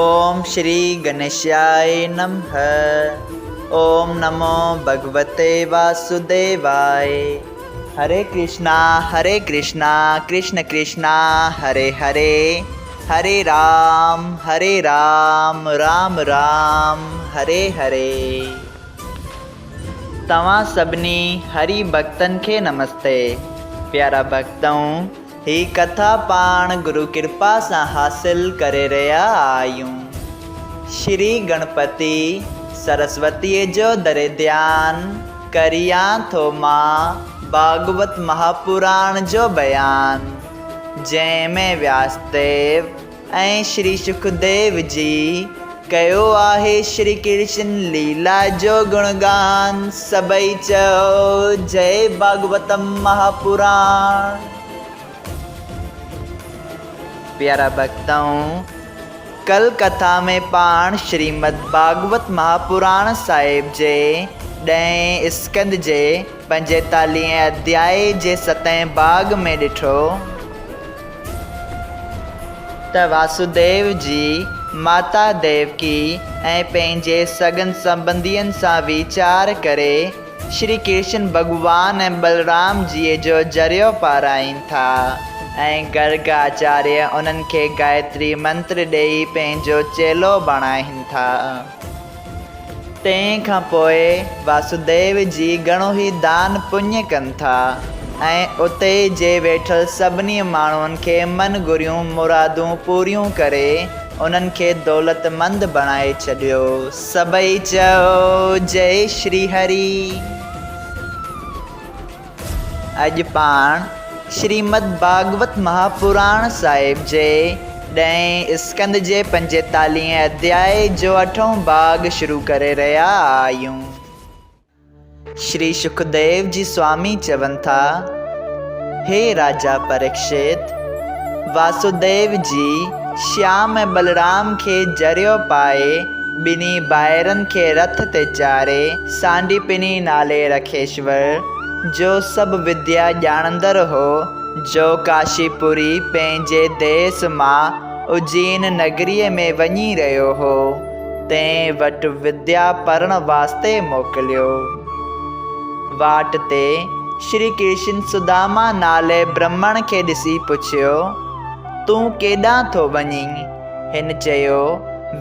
اوم شري گنيشاء نمه اوم نمو ڀڳوتي واسوديواء هري ڪرشنا هري ڪرشنا ڪرشن ڪرشنا هري هري هري رام هري رام رام رام هري هري. توهان سڀني هري ڀڳتن کي نمستي. پيارا ڀڳتؤ! هي ڪٿا پاڻ گرو ڪرپا سان حاصل ڪري رهيا آهيون. شري گڻپتي سرسوتيء جو دري ڌيان ڪريان ٿو مان ڀاڳوت مهاپراڻ جو بيان، جنهن ۾ وياسديو ۽ شري شڪديو جي ڪيو آهي شري ڪرشن ليلا جو گڻگان، سڀئي چئو جئي ڀاڳوتم مهاپراڻ. پيارا ڀڳتؤ! ڪل ڪٿا ۾ پاڻ شريمد ڀاڳوت مهاپراڻ صاحب جي ڏهين اسڪنڌ جي پنجيتاليهين اڌيائي جي ستين ڀاڳ ۾ ڏٺو ته واسوديو جي ماتا ديوڪي ۽ پنهنجي سڳن سنٻنڌين سان ويچار ڪري شري ڪرشن ڀڳوان ۽ ٻلرام جيء جو ذريعو پارائين ٿا ۽ گرگ آچاريه انهن کي گايتري منتر ڏيئي پنهنجو چيلو بڻائين ٿا. تنهن کان پوء واسوديو جي گهڻو ئي دان پڃ ڪن ٿا ۽ اتي جي ويٺل سڀني ماڻهن کي من گهريون مرادون پوريون ڪري انهن کي دولتمند بڻائي ڇڏيو. سڀئي چئو جئي شري هري. اڄ پاڻ شريمد ڀاڳوت مهاپراڻ صاحب جي ڏهين اسڪنڌ جي پنجيتاليهين اڌيائي جو اٺون ڀاڳ شروع ڪري رهيا آهيون. شري شڪديو جي سوامي چون ٿا، هي راجا پريڪشت! واسوديو جي شيام ۽ ٻلرام کي جريو پائي ٻنهي ڀائرن کي رٿ تي چاڙهي سانڊيپني نالي رکيشور، جو سڀ وديا ڄاڻندڙ هو، جو ڪاشيپوري پنهنجي ديس مان اجين نگريء ۾ وڃي رهيو هو، تنهن وٽ وديا پڙهڻ واسطي موڪليو. واٽ تي شري ڪرشن سداما نالي برهمڻ کي ڏسي پڇيو، تون ڪيڏانهن ٿو وڃين؟ هن چيو،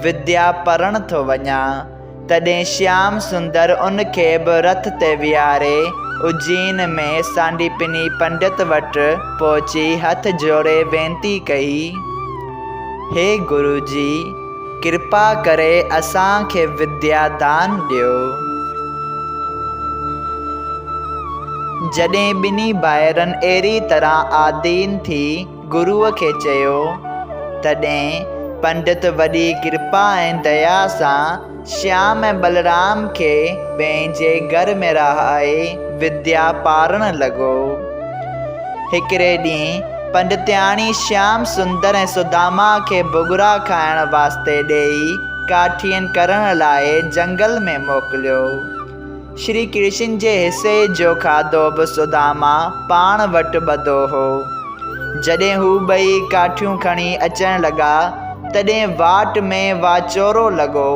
وديا پڙهڻ ٿو وڃان. تڏهن شيام سندر ان کي به رٿ تي ويهاري اجين ۾ سانڊيپني پنڊت وٽ پهچي هٿ جوڙي وينتي ڪئي، هي گرو جي! ڪرپا ڪري اسان کي وديا دان ڏيو. جڏهن ٻنهي ڀائرن اهڙي طرح آدين ٿي گروء کي چيو، تڏهن پنڊت وڏي ڪرپا ۽ ديا سان شيام ۽ ٻلرام کي پنهنجي گهر ۾ رهائي وديا پاڙهڻ لڳو. هڪڙي ڏينهن پنڊتياڻي شيام سندر ۽ سداما کي ڀڳڙا کائڻ واسطي ڏيئي ڪاٺين ڪرڻ لاء جنگل ۾ موڪليو. شري ڪرشن جي حصي جو کاڌو به سداما پاڻ وٽ ٻڌو هو. جڏهن هو ٻئي ڪاٺيون کڻي اچڻ لڳا، تڏهن واٽ ۾ واچوڙو لڳو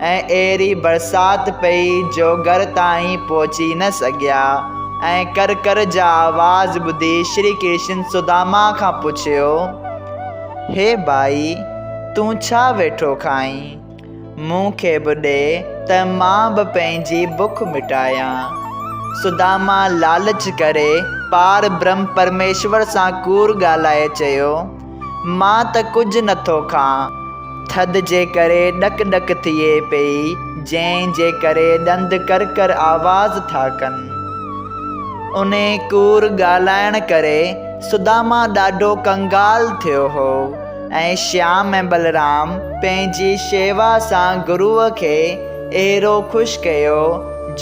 ۽ اهڙي برسات پئي جو گهر تائين پهچي نه سگهيا ۽ ڪر ڪر جا آواز ٻڌي شري ڪرشن سداما کان پڇيو، هي ڀائي، تون ڇا ويٺو کائين؟ مون کي به ڏي ته مان به پنهنجي بک مٽايان. سداما لالچ ڪري پار برهم پرميشور سان ڪوڙ ڳالهائي چيو، مان ته ڪجهه نٿو کان. ٿڌ جي ڪري ڏڪ ڏڪ ٿئي پئي، جنهن جي ڪري ڏند ڪر ڪر آواز ٿا ڪن. انهي ڪوڙ ڳالهائڻ ڪري سداما ڏاڍو ڪنگال ٿيو هو. ۽ شيام ۽ ٻلرام پنهنجي شيوا سان گروء کي اهڙو خوش ڪيو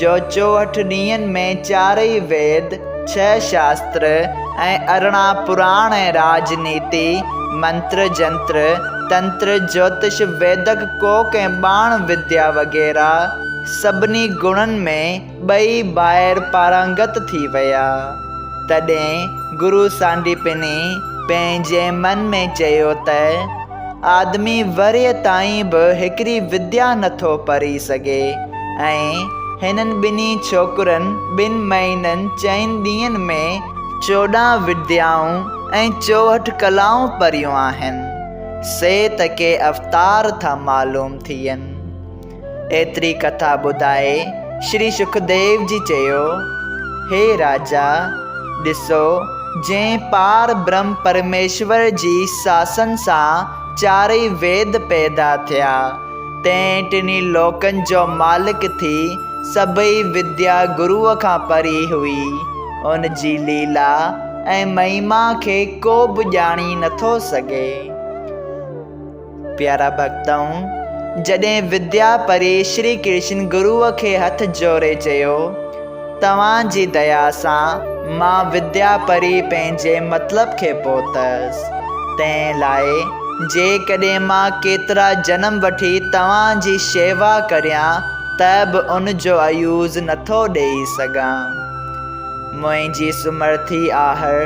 جو 64 ڏينهن ۾ چارئي ويد، ڇهه شاستر ۽ 18 پراڻ ۽ راڄنيتي، منتر، جنتر، تنتر، جوتش، ويدڪ، ڪوڪ ۽ ٻاڻ وديا وغيره سڀني گڻن ۾ ٻئي ڀائر پارانگت ٿي ويا. تڏهن گرو سانڊيپني پنهنجي من ۾ چيو ته، آدمي ورهيه تائين به هڪڙي وديا نٿو پرهي سگهي ۽ هنن ٻنهي ڇوڪرن ٻن مهينن چئن ڏينهن ۾ 14 وديائون ۽ 64 ڪلائون پرهيون آهن، سي ته ڪي اوتار ٿا معلوم ٿين. ايتري ڪٿا ٻڌائي شري شڪديو جي چيو، هي راجا! ڏسو، جنهن پار برهم پرميشور جي ساسن سان چارئي ويد پيدا ٿيا، تنهن ٽنهي لوڪن جو مالڪ ٿي سڀئي وديا گروء کان پري هئي، ان جي ليلا ۽ مهما کي ڪو به ڄاڻي نٿو سگهي. پيارا ڀڳتؤ! جڏهن وديا پري شري ڪرشن گروء کي هٿ جوڙي چيو، توهان جي ديا سان مان وديا پري پنهنجي مطلب کي پهتس، تنهن لاء جيڪڏهن مان ڪيترا جنم وٺي توهان جي شيوا ڪريان ته به ان جو عيوض نٿو ڏيئي سگهان. منهنجي سمرٿي آهر،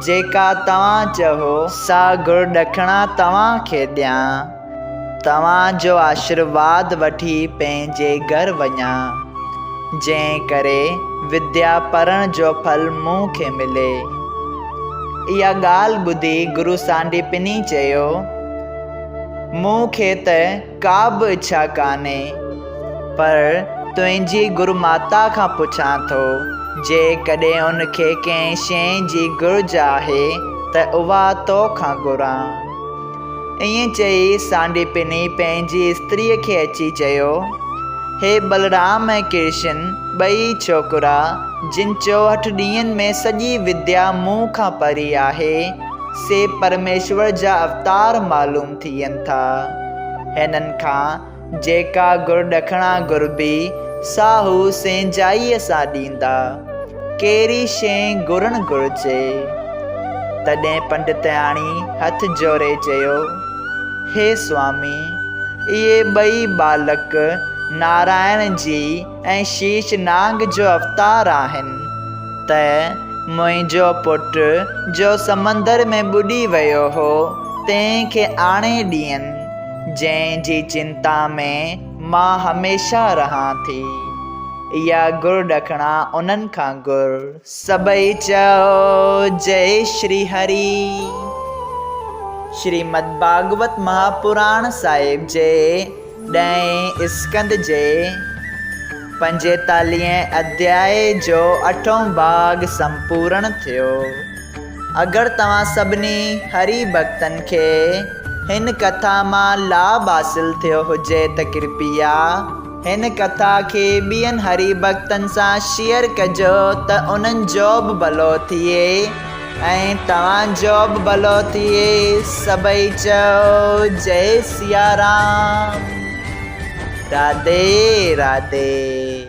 جيڪا توهان چئو، سا گر ڏکڻا توهان کي ڏيان. توهان جو آشرواد وٺي پنهنجي گهر وڃان، جنهن ڪري وديا پڙهڻ جو ڦل مون کي ملي. اها ڳالهه ٻڌي گرو سانڊيپني چيو، مون کي ته ڪا به اڇا ڪانهي، پر تنهنجي گرو ماتا کان پڇان ٿو، جيڪڏهن ان کي ڪنهن شيء جي گهرج آهي ته اها تو کان گهران. ائين چئي سانڊيپني پنهنجي استريء کي اچي چيو، هي بلرام ۽ ڪرشن ٻئي ڇوڪرا، جن 64 ڏينهن ۾ سڄي وديا مون کان پري آهي، سي پرميشور جا اوتار معلوم ٿين ٿا. هنن کان جيڪا گر ڏکڻا گهربي، سا هو سهنجائيء سان ڏيندا. ڪهڙي شيء گهرڻ گهرجي؟ تڏهن پنڊتياڻي هٿ جوڙي چيو، هي سوامي! اهي ٻئي ٻالڪ نارائڻ جي ۽ شيش نانگ جو اوتار آهن ته منهنجو پٽ جو سمندر ۾ ٻڏي ويو هو، تنهن کي آڻي ڏين، جنهن جي چنتا ۾ مان هميشه رهان ٿي. اها گر ڏکڻا انهن کان گر. سڀئي چئو جئي شري هري. شريمد ڀاڳوت مهاپراڻ صاحب جي ڏهين اسڪنڌ جي پنجيتاليهين اڌيائي جو اٺون ڀاڳ سمپورڻ ٿيو. اگر توهان سڀني هري ڀڳتن کي هن ڪٿا مان لاڀ حاصل ٿيو هجي ته ڪرپيا هن ڪٿا کي ٻين هري ڀڳتن سان شيئر ڪجو ته انهن جو به ڀلو ٿئي ۽ توهان جو به ڀلو ٿئي. سڀئي چئو جئي سيارام. راڌي راڌي.